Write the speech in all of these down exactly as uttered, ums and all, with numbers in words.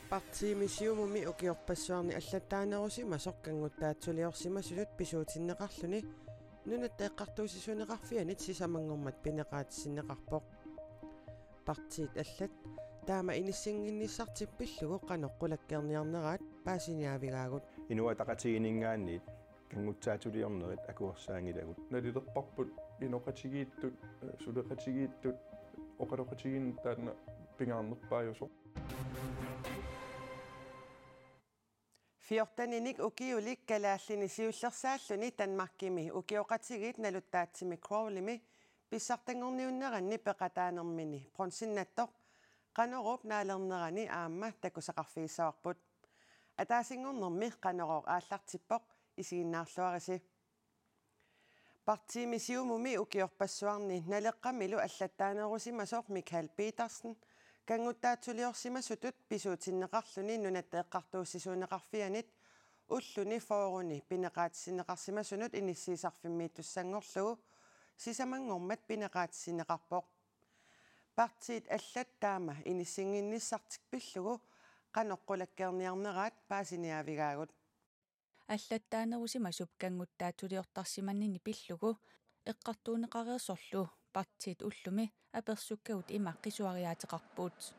Partiimi Siumumi ukiorpassuarni allattaanerusimasoq kannguttaatsuliorsimasutut pisuutinneqarluni Nunatta Eqqartuussisuuneqarfianit sisamanngormat pineqaatissinneqarpoq. Partiit allat taama inissinnginnissartik pillugu qanoq qulakkeerniarneraat paasiniaavigaagut. Inuit Ataqatigiinninngaanniit kannguttaatsuliornerit akuersaanngilagut. Nalilerparput inoqatigiittut, suleqatigiittut, oqaloqatigiinnut taanna pingaarnerpaajusoq. Fjorteninik ukiulik kalaallini siullersaalluni Danmarkimi ukioqatigiit naluttaatsimik Crowleymi pissartanngorniunneranni peqataanermini bronzennattoq Qanoruup naalernerani aamma takusaqarfigissavarput. Ataasinngornermi Qanorooq aallartippoq, isiginnaarluarisi. Partiimi Siumumi ukiorpassuarni Naleqqamilu allattaanerusimasoq Michael Petersen kannguttaatsuliorsimasutut pisuutinneqarluni Nunatta Eqqartuussisuuneqarfianit ulluni fyrreni pineqaatissinneqarsimasunut inissiisarfimmiittussanngorlugu sisamanngormat pineqaatissinneqarpoq. Partiit allat taama inissinnginnissartik pillugu qanoq qulakkeerniarneraat paasiniaavigaagut. Allattaanerusumasup kannguttaatsuliortarsimanini pillugu eqqartuunneqareersorlu partiit ullumi apersukkagut ima qisuariaateqarput.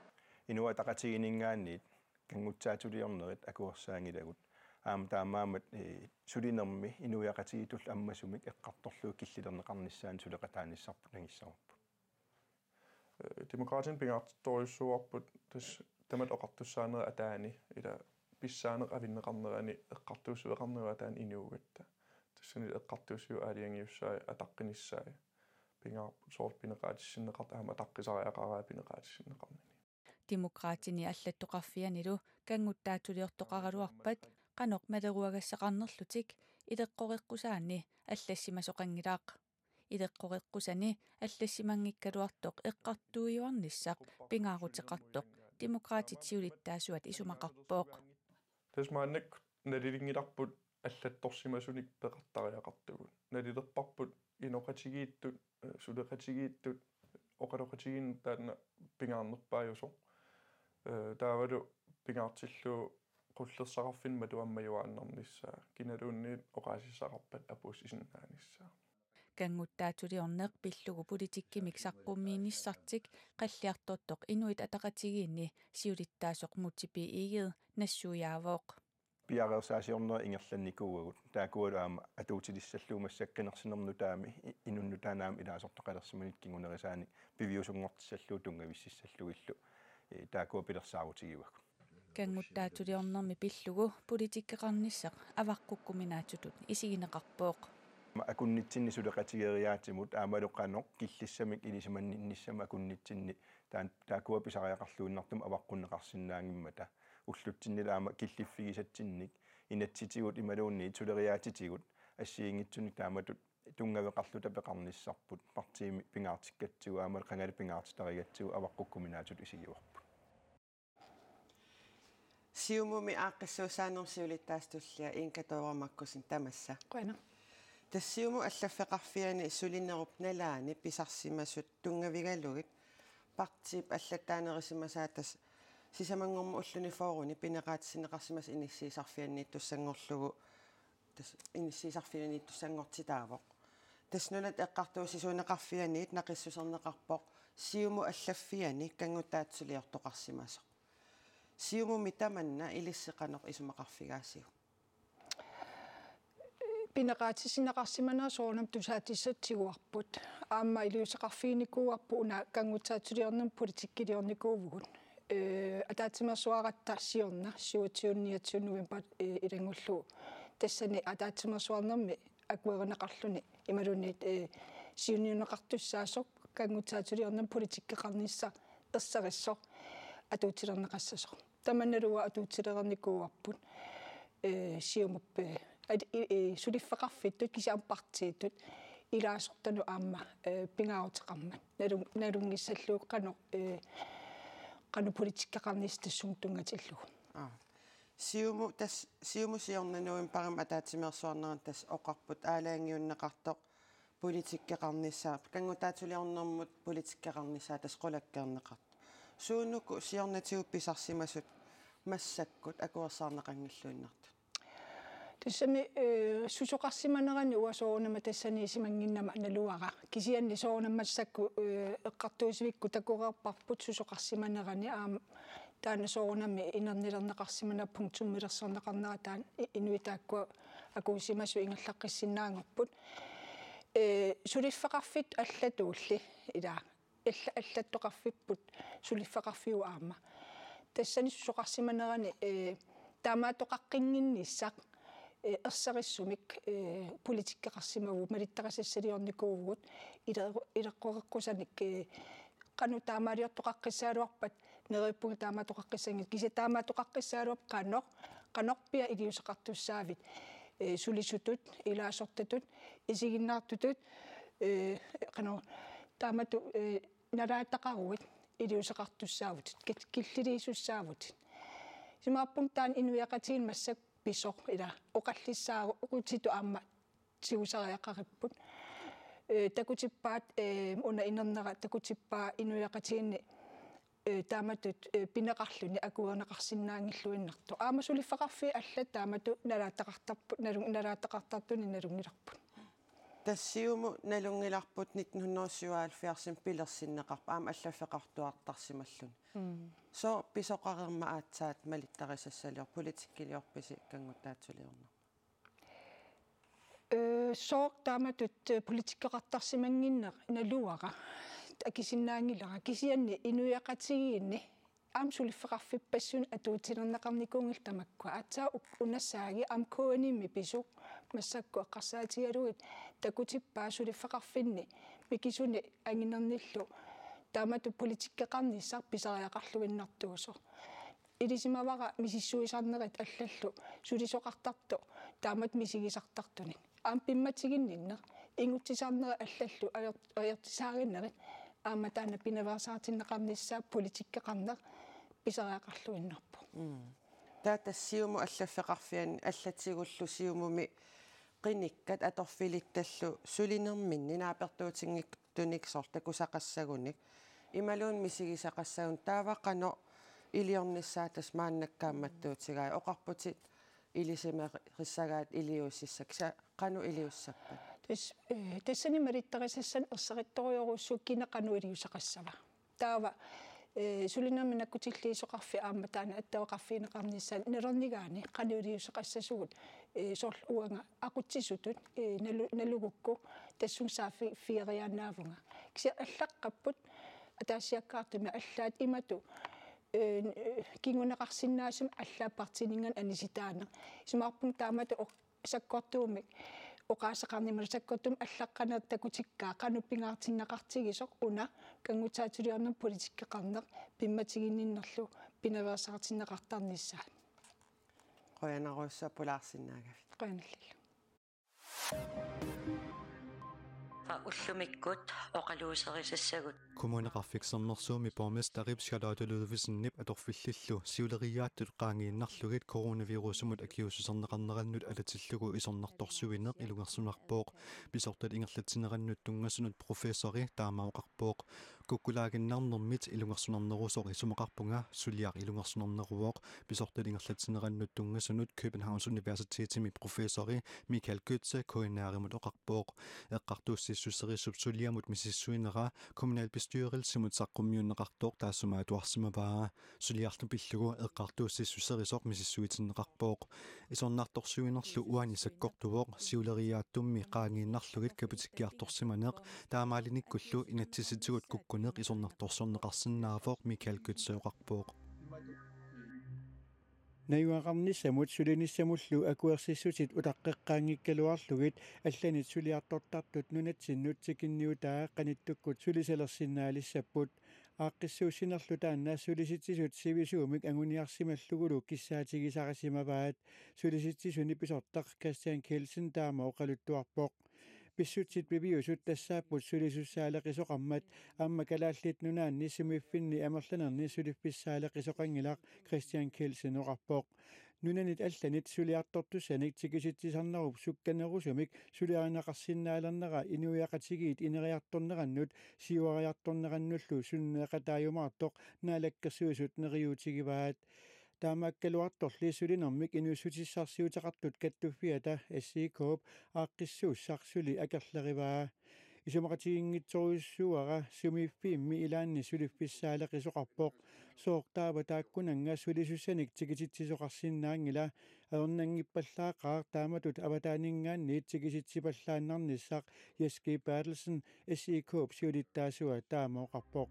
Inuit Ataqatigiinninngaanniit kannguttaatsuliornerit akuersaanngilagut. Aamma taamaammat, eh, sulinermi inuiaqatigiittullu ammasumik eqqartorlugu killilerneqarnissaanut suleqataanissarput nangissavarput. Eh, Demokraatinit pingaartittorujussuuarput tassa tamatta oqartussaanerit ataani ila pissaaneq avinneqarnerani eqqartuussiveqarnerup ataani inuugatta. Tassani eqqartuussiviup aalajangiussai ataqqinissai. Pingaarput soorlu pineqaatissinneqartut aamma ataqqisariaqaraat pineqaatissinneqarnini. Demokraatini allattoqarfianilu kannguttaatsuliortoqaraluarpat qanoq maleruagassaqarnerlutik ileqqoreqqusaanni allassimasoqanngilaq. Ileqqoreqqusani allassimanngikkaluartoq eqqartuiuarnissaq pingaaruteqartoq Demokraatit siulittaasuat isumaqarpoq. Tassa maannakkut nalilinngilarput allattorsimasunik peqartariaqartugut. Nalilerparput inoqatigiittut, eh, suleqatigiittut, oqaloqatigiinnut taanna pingaarnerpaajusoq. Eh, taavalu pingaartillugu qullersaqarfinni matu ammajuaannarnissaa, kinaluunniit oqaasissaqarpat apuussisinnaanissaa. Kannguttaatsuliorneq pillugu politikkimik saqqummiinissartik qalliartortoq Inuit Ataqatigiinni siulittaasoq Múte B. Egede nassuiaavoq. Piareersaasiornerit ingerlannikuuagut. Taakkualu aamma atuutilissallugu massakkut qinersinermut nutaami i-, inunnut taanna aamma ilaasortaqalersimanermut kingunerisaanik piviusunngortissallugu tunngavississallugillu, eh, taakkua pilersaarutigivagut. Kannguttaatsuliornermi pillugu politikkeqarnissaq avaqqukkuminaatsutut isigineqarpoq. Akunnitsinni suleqatigeriaatsimut aammalu qanoq killissamik ilisimanninnissamut akunnitsinni taan-, taakkua pisariaqarluinnartumik avaqqunneqarsinnaanngimmata. Ullutsinnilu aamma killiffigisatsinnik inatsisitigut imaluunniit suleriaatitigut assigiinngitsunik taamatut tunngaveqarluta peqarnissarput partiimi pingaartikkatsigu aammalu qangali pingaartitarigatsigu avaqqukkuminaatsutut isigivarput. Siumumi aaqqissuussaanermut siulittaasup tullia Inga Dora Markussen tamassa. Qujanaq. Tassa Siumup allaffeqarfiani sulinerup nalaani pisarsimasut tunngavigalugit partiip allattaanerisimasaa tassa sisamanngormat ulluni fyrreni pineqaatissinneqarsimasoq inissiisarfianiittussanngorlugu, tassa inissiisarfianiittussanngortitaavoq. Tassa Nunatta Eqqartuussisuuneqarfianiit naqissuserneqarpoq Siumup allaffiani kannguttaatsuliortoqarsimasoq. Siumumi tamanna ilissi qanoq isumaqarfigaasiuk? Pineqaatissinneqarsimanera soorunami tusaatissatut tiguarput. Aamma iliuuseqarfiginikuuarput una kannguttaatsuliornermi politikkiliornikuuvugut. Eh, ataatsimeersuaratta siorna syvogtyvende niogtyve november, eh, ilanngullugu. Tassani ataatsimeersuarnermi akuerineqarluni imaluunniit, eh, siunniunneqartussaasoq kannguttaatsuliornermi politikkeqarnissaq erserissoq atuutilerneqassasoq. Tamannalu uanga atuutilereernikuuarput, eh, Siumup, eh, at-, i-, i-, suliffeqarfittut kisianni partiitut ilaasortanut aamma, eh, pingaaruteqarmat. Nalu-, nalunngissallugu qanoq, eh, qanoq politikkeqarnissaq tassunga tunngatillugu. Aa. Siumu-, tassa Siumut siorna novembarimi ataatsimeersuarnerani tassa oqarput aalajangiunneqartoq politikkeqarnissaa, kannguttaatsuliornermut politikkeqarnissaa tassa qulakkeerneqartoq. Suunuku siornatigut pisarsimasut massakkut akuersaarneqanngilluinnartut? Tassami, eh, susoqarsimanerani uanga soorunami tassani isimannginnama naluara. Kisianni soorunami massakkut, eh, eqqartuussivikkut takoreerparput susoqarsimanerani aamma taanna soorunami inernilerneqarsimanera punktummilersorneqarnera taanna i-, inuit taakkua akuussimasut ingerlaqqissinnaanngorput. Eh, suliffeqarfittut allatuulli ilaa. Alla-, allattoqarfipput suliffeqarfiup aamma. Tassani susoqarsimanerani, eh, taamaattoqaqqinnginnissaq, eh, ersarissumik, eh, politikkeqarsimavugut, malittarisassaliornikuuvugut, ileru-, ileqqoreqqusanik, eh, qanoq taamaaliortoqaqqissagaluarpat, neriuppunga taamaattoqaqqissanngilaq, kisianni taamaattoqaqqissagaluarpat qanoq, qanorpiaq iliuuseqartussaavit, eh, sulisutut, ilaasortatut, isiginnaartutut, eh, qanoq, taamatut, eh, nalaataqaruit iliuuseqartussaavutit, kil-, killiliisussaavutit. Isumaqarpunga taanna inuiaqatigiinni massakkut pisoq ilaa oqallissaarutitut aamma tigusariaqaripput. Eh, takutippaat, eh, una inernera takutippaa inuiaqatigiinni, eh, taamatut, eh, pineqarluni akuerineqarsinnaanngilluinnartoq. Aamma suliffeqarfiit allat taamatut nalaataqartarput, nalun-, nalaataqartartuni nalunngilarput. Tassa Siumut nalunngilarput nitten hundrede syvoghalvfjerdsimi pilersinneqarpoq aamma allaffeqartuartarsimalluni. Mm. Sooq pisoqareermat aatsaat malittarisassalior-, politikkiliorpisi kannguttaatsuliornermi? Eh, sooq taamatut, eh, politikkeqartarsimannginneq naluara akisinnaanngilara kisianni inuiaqatigiinni aamma suliffeqarfippassuit atuutilerneqarnikuunngillat tamakkua. Aatsaat uk-, una saagi aamma K N I-mi pisoq massakkut eqqarsaatigalugit takutippaa suliffeqarfinni mikisuni anginernillu taamatut politikkeqarnissaq pisariaqarluinnartuusoq. Ilisimavara misissuisarnerit allallu sulisoqartartoq taamatut misigisartartunik. Aamma pimmatiginninneq, ingutsisarnerit allallu ajor-, ajortisaarinerit, aamma taanna pinaveersaartinneqarnissaa politikkeqarneq pisariaqarluinnarpoq. Mm. Taava tassa Siumut allaffeqarfiani allatigullu Siumumi qinikkat atorfilittallu sulinerminni naapertuutinngitsunik soorlu takusaqassagunik imaluunniit misigisaqassagunik taava qanoq iliornissaa tassa maannakkaammattuutigai oqarputit ilisimerissagaat iliuusissat, kisianni qanoq iliussappat? Tas-, eh, tassani malittarisassanik ersarittorujorujussuuvoq kina qanoq iliuuseqassava. Taava, eh, sulinermik nakkutilliisoqarfik aamma taanna attaveqarfigineqarnissaa nalornigaanni qanoq iliuuseqassasugut, eh, soorlu uanga aqutsisutut, eh, nalu-, nalugukku tassunga saaffi-, -ffigeriaannaavunga. Kisianni allaqqapput ataasiakkaartumik allaat imatut, eh, kinguneqarsinnaasumik allaat partiininngaanniit anisitaaneq. Isumaqarpunga taamatut oq-, sakkortuumik oqaaseqarneq imaluunniit sakkortuumik allaqqaneq takutikkaa qanoq pingaartinneqartigisoq una kannguttaatsuliornermut politikkeqarneq pimmatiginninnerlu pinaveersaartinneqartarnissaa. Qujanarujussuaq pulaarsinnaagavit. Qujanarlu. Ullumikkut oqaluuserisassagut. Kommuneqarfik Sermersuumi borgmesterip Charlotte Ludvigsenip atorfillillu siuleriaattut qaangiinnarlugit coronavirusimut akiuussuserneqarnerannut alatillugu isornartorsiuineq ilungersunarpoq. Pisortat ingerlatsinerannut tunngasunut professori taama oqarpoq. Kukkulaaginnarnermit ilungersunarnerusoq isumaqarpunga suliaq ilungersunarneruvoq. Pisortat ingerlatsinerannut tunngasunut Københavns Universitetimi professori Michael Götze K N R-imut oqarpoq. Eqqartuussissuserisup suliamut misissuinera kommunalbestyrelsimut saqqummiunneqartoq taassuma atuarsimavaa. Suliarlu pillugu eqqartuussissuserisoq misissuitinneqarpoq. Isornartorsiuinerlu uani sakkortuvoq, siuleriaattummi qaangiinnarlugit kaputikkiartorsimaneq, taamaalinikkullu inatsisitigut kukkuneq isornartorsiorneqarsinnaavoq, Michael Götze oqarpoq. Najugaqarnissamut sulinissamullu akuersissutit utaqqeqqaanngikkaluarlugit allanit suliartortartut nunatsinnut tikinniutaa qanittukkut sulisalersinnaalissapput. Aaqqissuussinerlu taanna sulisitsisut sivisuumik anguniarsimallugulu kissaatigisarisimavaat. Sulisitsisuni pisortaq Christian Kielsen taama oqaluttuarpoq. Pissutsit piviusut tassaapput sulisussaaleqisoqarmat aamma Kalaallit Nunaanni sumiiffinni amerlanerni suliffissaaleqisoqanngilaq, Christian Kielsen oqarpoq. Nunanit allanit suliartortussanik tikisitsisarnerup sukkanerusumik suliarineqarsinnaalernera inuiaqatigiit ineriartornerannut siuariartornerannullu sunneeqataajumaartoq Naalakkersuisut neriuutigivaat. Taamaakkaluartorli sulinermik inuussutissarsiuteqartut kattuffiata S I K-p aaqqissuussaq suli akerlerivaa. Isumaqatiginngitsorujussuuara sumiiffiimmi ilaanni suliffissaaleqisoqarpoq. Sooq taava taakkunannga sulisussanik tikititsisoqarsinnaanngila, ajornanngippallaaqaaq taamatut avataaninngaanniit tikititsipallaannarnissaq, Jess G. Berthelsen S I K-p siulittaasua taama oqarpoq.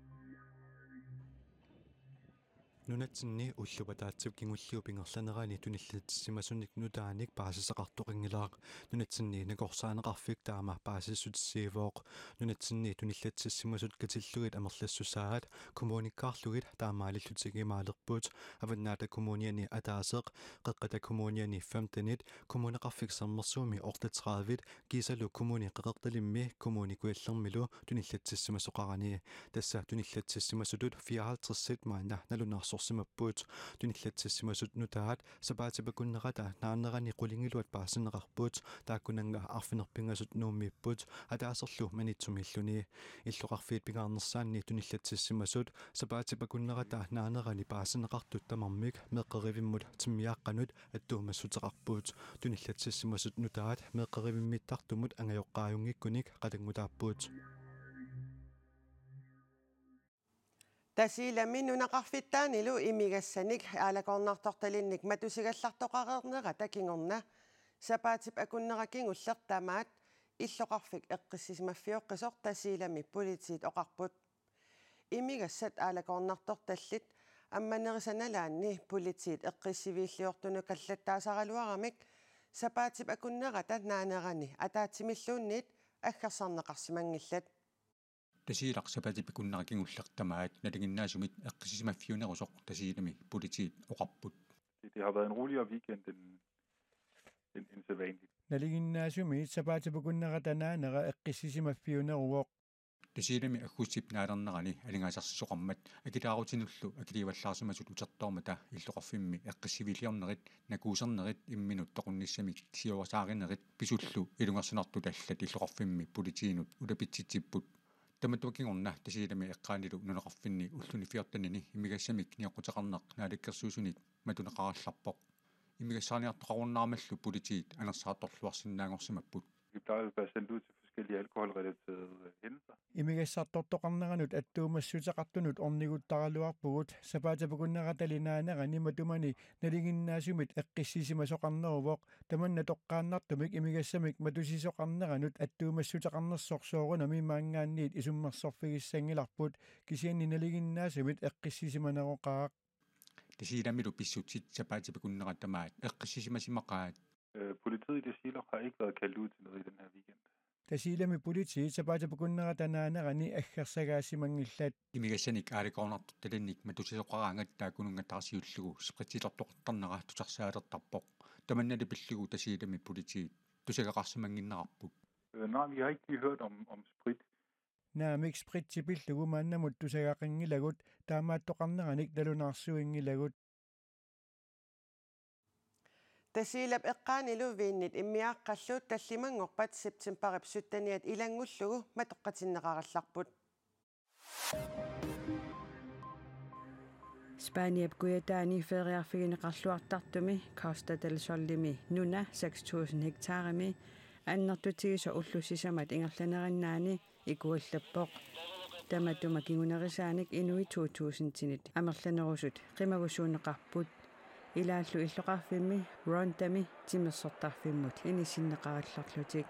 Nunatsinni ulloq ataatsip kingulliup ingerlanerani tunillatsissimasunik nutaanik paasisaqartoqanngilaq. Nunatsinni nakorsaaneqarfik taama paasissutissiivoq. Nunatsinni tunillatsissimasut katillugit amerlassusaat kommunikkaarlugit taamaalillutik imaalerput. Avannaata Kommuniani ataaseq, Qeqqata Kommuniani femtenit, Kommuneqarfik Sermersuumi otteogtredivit, kiisalu Kommune Qeqertalimmi Kommune Kujallermilu tunillatsissimasoqarani. Tassa tunillatsissimasutut fireoghalvtredsit maanna nalunaarsorsimapput. Tunillatsissimasut nutaat sapaatip akunnerata naanerani qulingiluat paasineqarput, taakkunannga arfineq-pingasut Nuummiipput, ataaserlu Maniitsumiilluni. Illoqarfiit pingaarnersaanni tunillatsissimasut sapaatip akunnerata naanerani paasineqartut tamarmik meeqqerivimmut timmiaaqqanut attuumassuteqarput. Tunillatsissimasut nutaat meeqqerivimmiittartumut angajoqqaagunngikkunik qatanngutaapput. Tasiilami nunaqarfittaanilu imigassanik aalakoornartortalinnik matusigallartoqareernerata kingorna sapaatip akunnera kingulleq tamaat illoqarfik eqqissisimaffioqqisoq Tasiilami politiit oqarput. Imigassat aalakoornartortallit ammanerisa nalaanni politiit eqqissiviilliortunut kallattaasaraluaramik sapaatip akunnerata naanerani ataatsimilluunniit aggersarneqarsimanngillat. Tasiilaq sapaatip akunnera kingulleq tamaat nalinginnaasumit eqqissisimaffiunerusoq Tasiilami politiit oqarput. Det, det har været en roligere weekend end, end, end sædvanligt. Nalinginnaasumit sapaatip akunnerata naanera eqqissisimaffiuneruvoq. Tasiilami aggustip naalernerani aningaasarsisoqarmat akilaarutinullu akiliivallaarsimasut utertoormata illoqarfimmi eqqissiviilliornerit, nakuusernerit imminut toqunnissamik siorasaarinerit pisullu ilungersunartut allat illoqarfimmi politiinut ulapitsitsipput. Tamatuma kingorna Tasiilami eqqaanilu nunaqarfinni ulluni fjortenini imigassamik nioqquteqarneq Naalakkersuisunit matuneqarallarpoq. Imigassaarniartoqarunnaarmallu politiit anersaartorluarsinnaanngorsimapput. Vi plejer at være sendt ud til forskellige alkoholrelaterede, øh, hændelser. Imigassartortoqarneranut attuumassuteqartunut orniguttaraluarpugut, sapaatip akunneratali naanerani matumani nalinginnaasumit eqqissisimasoqarneruvoq, tamanna toqqaannartumik imigassamik matusisoqarneranut attuumassuteqarnersoq soorunami maanngaanniit isummersorfigissanngilarput, kisianni nalinginnaasumit eqqissisimaneroqaaq. Tasiilamilu pissutsit sapaatip akunnera tamaat eqqissisimasimaqaat. Øh, politiet i Tasiilaq har ikke været kaldt ud til noget i den her weekend. Tasiilami politiit sapaatip akunnerata naanerani aggersagaasimanngillat. Imigassanik aalakoornartortalinnik matusisoqaraangat taakkununnga taarsiullugu spritsilertoqartarnera tusarsaalertarpoq. Tamannali pillugu Tasiilami politiit tusagaqarsimannginnerarput. Øh, nej, vi har ikke lige hørt om, om sprit. Naamik, spritsi pillugu maannamut tusagaqanngilagut, taamaattoqarneranik nalunaarsuinngilagut. Tasiilap eqqaanilu viinit immiaaqqallu tallimanngorpat septembarip sytteniat ilanngullugu matoqqatinneqarallarput. Spaniap kujataani feriarfigineqarluartartumi Costa del Solimi nuna seks tusind hektarimi annertutigisoq ullut sisamat ingerlanerinnaani ikuallappoq. Tamatuma kingunerisaanik inuit to tusindinit amerlanerusut qimagussuunneqarput. Ilaallu illoqarfimmi Rondami timersortarfimmut inissinneqarallarlutik.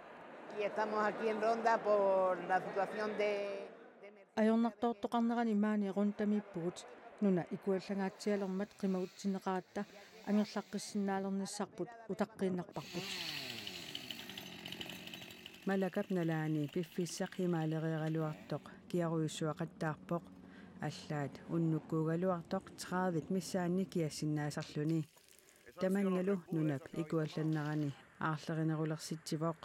Y estamos aquí en Ronda por la situación de, de emergencia. Ajornartoortoqarnerani maani Rondamiippugut, nuna ikuallangaatsialermat qimagutsinneqaratta angerlaqqissinnaalernissarput utaqqiinnarparput. Malakap nalaani piffissaq imaalereeraluartoq kiarujussuaqattaarpoq. Allaat unnukkuugaluartoq tredive missaanni kiassinnaasarluni. Tamanngalu nunap ikuallannerani aarlerinerulersitsivoq.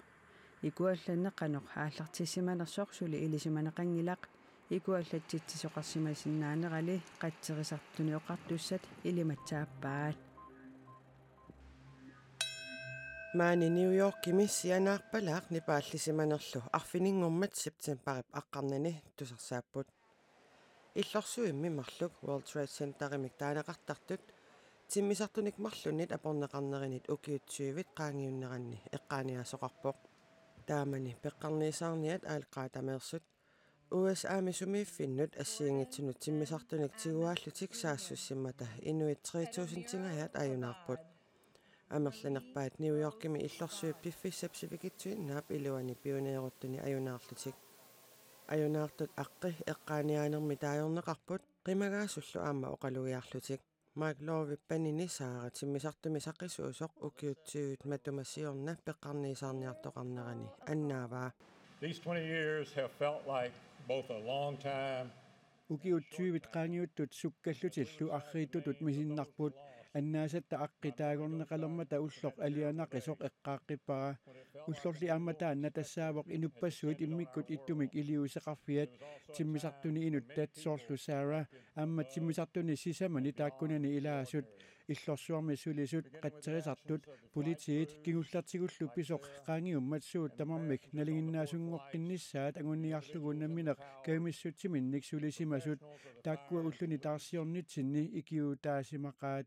Ikuallanneq qanoq aallartissimanersoq suli ilisimaneqanngilaq, ikuallatsitsisoqarsimasinnaanerali qatserisartuni oqartussat ilimatsaappaat. Maani New Yorkimi sianaarpalaaq nipaallisimanerlu arfininngormat septembarip aqqarnani tusarsaapput. Illorsuimmi marluk World Trade Centerimik taaneqartartut timmisartunik marlunnit aporneqarnerinit ukiut tyvit qaangiunneranni eqqaaniaasoqarpoq. Taamani peqqarniisaarniat aalaqqaatameersut U S A-mi sumiiffinnut assigiinngitsunut timmisartunik tiguaallutik saassussimmata inuit tre tusindingajaat ajunaarput. Amerlanerpaat New Yorkimi illorsuit piffissap sivikitsuinnaap iluani pioneeruttuni ajunaarlutik. Ajunaartut aqqi eqqaaniaanermi taagorneqarput qimagaasullu aamma oqalugiarlutik. Mike Lowe Panini Saara timmisartumi saqisuusoq ukiut tyvit matuma siorna peqqarniisaarniartoqarnerani annaavaa. These twenty years have felt like both a long time. Ukiut tyvit qaangiuttut sukkallutillu arriitsutut misinnarput. Annaasatta aqqi taagorneqalermata ulloq alianaqisoq eqqaaqqippara. Ullorli aamma taanna tassaavoq inuppassuit immikkut ittumik iliuuseqarfiat, timmisartuni inuttat soorlu Sarah aamma timmisartuni sisamani taakkunani ilaasut, illorsuarmi sulisut, qatserisartut, politiit kingullertigullu pisoq qaangiummat suut tamarmik nalinginnaasunngoqqinnissaat anguniarlugu nammineq kajumissutsiminnik sulisimasut, taakkua ulluni taarsiornitsinni ikiuutaasimaqaat.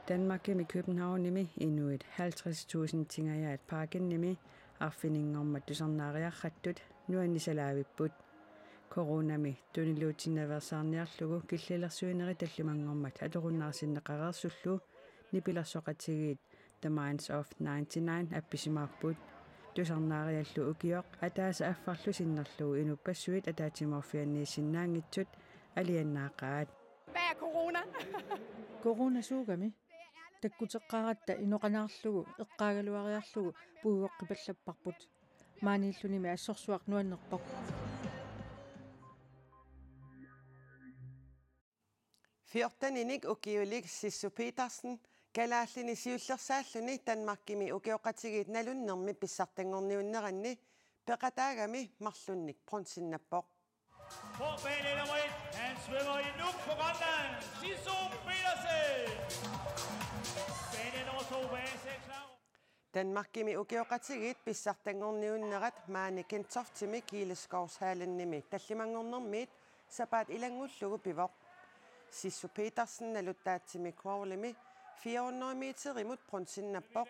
Danmarkimi Københavnimi inuit halvtreds tusindingajaat Parkenimi arfininngormat tusarnaariarrattut nuannisalaavipput. Coronami tuniluutsinnaveersaarniarlugu killilersuinerit tallimanngormat atorunnaarsinneqareersullu nipilersoqatigiit The Minds of ninety-nine appisimaapput. Tusarnaariallu ukioq ataaseq affarlu sinnerlugu inuppassuit ataatsimoorfianniissinnaanngitsut alianaaqaat. Hvad er corona? Corona suugami? Takkuteqqaaratta inoqanaarlugu eqqaagaluariarlugu puigoqqipallapparput. Maaniillunimi assorsuaq nuannerpoq. Fjorteninik ukiulik Sissu Petersen kalaallini siullersaalluni Danmarkimi ukioqatigiit nalunnermi pissartanngorniunneranni peqataagami marlunnik bronzennappoq. På bane nummer et, han svømmer i Nuuk for Grønland, Sissu Petersen. Bane nummer to, V seks. Danmarkimi ukioqatigiit pissartanngorniunnerat maani Kentoftimi Kiileskovshalenimi tallimanngornermiit sapaat ilanngullugu pivoq. Sissu Petersen naluttaatsimi crawlimi fire hundrede meterimut bronzennappoq,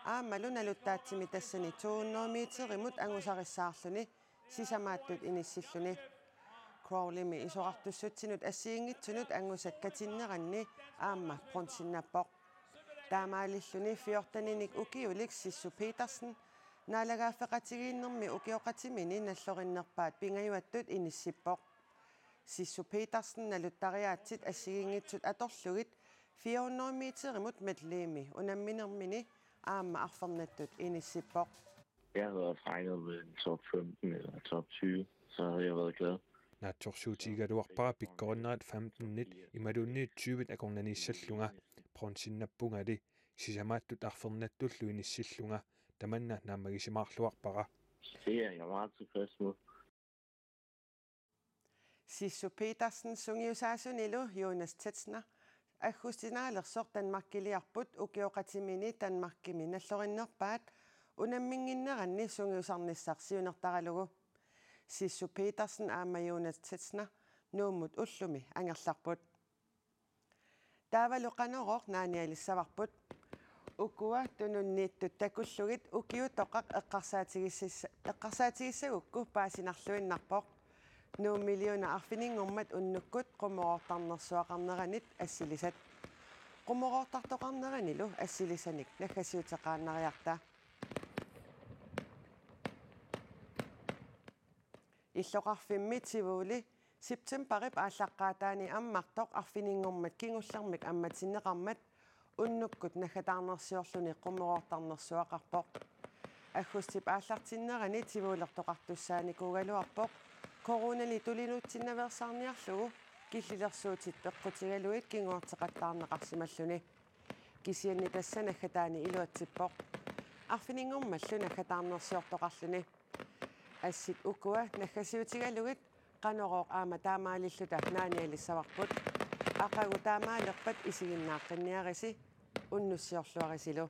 aammalu naluttaatsimi tassani to hundrede meterimut angusarissaarluni sisamaattut inissilluni. Crawlimi isorartussutsinut assigiinngitsunut angusat katinneranni aamma bronzennappoq. Taamaalilluni fjorteninik ukiulik Sissu Petersen naalagaaffeqatigiinnermi ukioqatimini nallorinnerpaat pingajuattut inissippoq. Sissu Petersen naluttariaatsit assigiinngitsut atorlugit fire hundrede meterimut medleymi unamminermini aamma arfernattut inissippoq. Jeg havde også regnet med en top femten eller top tyve, så havde jeg været glad. Naatsorsuutigigaluarpara pikkorinnerat femtenit imaluunniit tyvit akornanniissallunga, bronzennappungali, sisamaattut arfernattullu inissillunga, tamanna naammagisimaarluarpara. Det er jeg meget tilfreds med. Sissu Petersen sungiusaasunilu Jonas Tetzner aggustinaalersoq Danmarkiliarput ukioqatimini Danmarkimi nallorinnerpaat unamminnginneranni sungiusarnissaq siunertaralugu. Sissu Petersen aamma Jonas Tetzner Nuummut ullumi angerlarput. Taavalu Qanorooq naanialissavarput. Ukua tununniittut takullugit ukiutoqaq eqqarsaatigissas-, eqqarsaatigissagukku paasinarluinnarpoq Nuummi Liuna arfininngormat unnukkut qummuroortarnersuaqarneranit assilisat. Qummuroortartoqarneranilu assilisanik naggasiuteqaannariarta. Illoqarfimmi Tivoli septembarip aallaqqaataani ammartoq arfininngormat kingullermik ammatinneqarmat unnukkut naggataarnersiorluni qummuroortarnersuaqarpoq. Aggustip aallartinnerani Tivolertoqartussaanikuugaluarpoq coronani tuniluutsinnaveersaarniarlugu killilersuutit peqqutigalugit kinguarteqattaarneqarsimalluni. Kisianni tassa naggataani iluatsippoq. Arfininngormallu naggataarnersiortoqarluni. Assit ukua naggasiutigalugit Qanorooq aamma taamaalilluta naanialissavarput. Aqagu taamaalerpat isiginnaaqqinniarisi, unnussiorluarisilu.